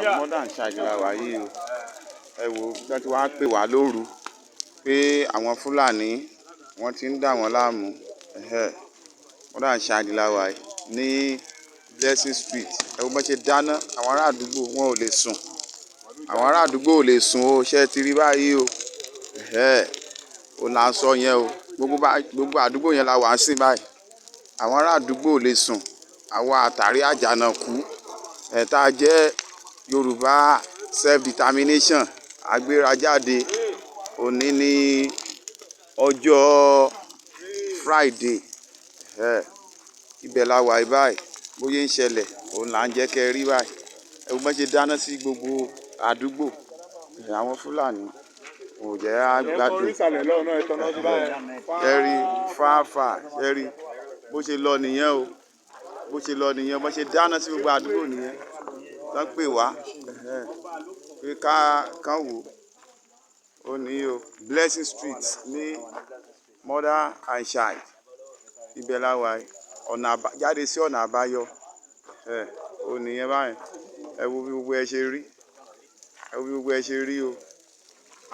Mother and Child la wà yìí o. Ẹ wo bí wọ́n ti wá pè wá lóru pé àwọn Fúlàní wọ́n ti ń dà wọ́n láàmú. Mother and Child la wà yìí ní Blessing Street. Ẹ wo bí wọ́n ṣe dáná, àwọn ará àdúgbò wọn ò lè sùn. Àwọn ará àdúgbò ò lè sùn o, ṣé ẹ ti rí báyìí o? Òun là ń sọ yẹn o. Gbogbo àdúgbò yẹn la wà ń sìn báyìí. Àwọn ará àdúgbò ò lè sùn. Àwa àtàrí àjànàkú, ẹ̀ tá a jẹ́ Yorùbá self determination, agbéra jáde. Òní ní ọjọ́ Friday. Ibẹ̀ la wà yìí báyìí. Bóyá ń ṣẹlẹ̀, òun là ń jẹ́ kẹ́ rí báyìí. Ẹ wo bí wọ́n ṣe dáná sí gbogbo àdúgbò. Àwọn Fúlàní ò jẹ́ á gbádùn. Ẹ rí fáfà, ẹ rí bó ṣe lọ nìyẹn o. Bó ṣe lọ nìyẹn, bó ṣe dáná sí gbogbo àdúgbò nìyẹn. Wọ́n pè wá pé ká kán wò ó ní o. Blessing Street ní Mother and Child. Ibẹ̀ la wà yìí. Ọ̀nà jáde sí ọ̀nà àbáyọ. Ó nìyẹn báyìí. Ẹ wo bí gbogbo ẹ ṣe rí. Ẹ wo bí gbogbo ẹ ṣe rí o.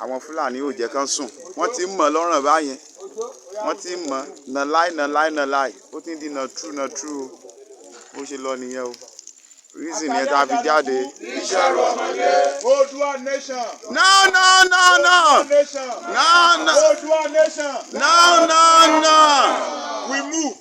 Àwọn Fúlàní ò jẹ́ kán sùn. Wọ́n ti ń mọ̀ lọ́rùn báyẹn. Wọ́n ti ń mọ̀ na lie, na lie, na lie. Ó ti ń di na true, na true o. Bó ṣe lọ nìyẹn o. Reason yẹn tá a fi jáde. Oòduà nation. No, no, no, no. Nation. No, no. Oòduà nation. No, no, no. We move.